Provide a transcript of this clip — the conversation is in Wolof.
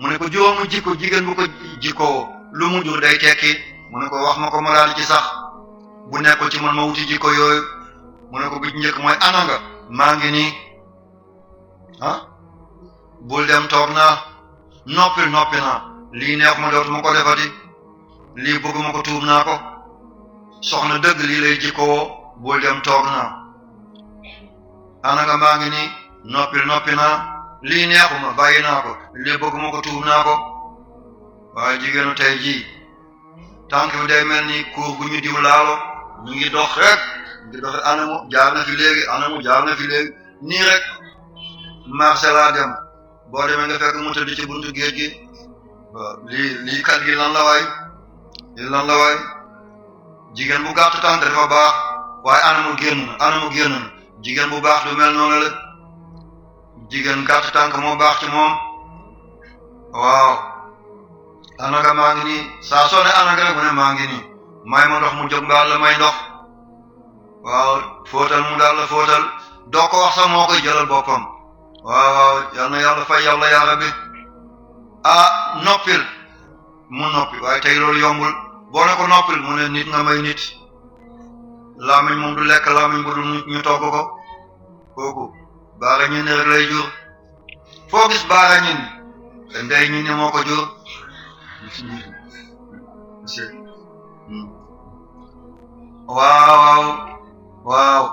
mu ne ko juróomu jikko jigéen bu ko jikkoo lu mu jur day tekki mu ne ko wax ma ko ma daal ci sax bu nekkul ci man ma wuti jikko yooyu mu ne ko bu njëkk mooy ana nga maa ngi nii bul dem toog naa noppi naa lii neex ma dootuma ko defati lii bëgguma ko tuub naa ko soxna dëgg lii lay jikkoo bul dem toog naa ana nga maa ngi nii noppi naa lii neexuma bàyyi naa ko lii bëgguma ko tuub naa ko waaye jigéenu tey jii tànk bi day mel ni kuur gu ñu diw laalo ñu ngi dox rek ngi dox anamu jaar na fi léegi nii rek marché laa dem boo demee nga fekk mu tëdd ci buntu géej gi waaw lii kat gi lan la waay jigéen bu gàtt tànk dafa baax waaye anamu génn na jigéen bu baax du mel noonu la jigéen gàtt tànk moo baax ci moom waaw anaga maa ngi nii saa soo ne anaga rek mu ne maa ngi nii may ma ndox mu jóg mbaal la may ndox waaw fóotal mu daal la fóotal doo ko wax sax moo koy jëlal boppam waaw yal na yàlla fay yàlla yaa rabbi noppil mu noppi waaye tey loolu yombul boo ne ko noppil mu ne nit nga may nit lamiñ moom du lekk lamiñ bu dul ñu togg ko kooku baara ñin rek lay jur foo gis baara ñin ndey ñi ne moo ko jur waaw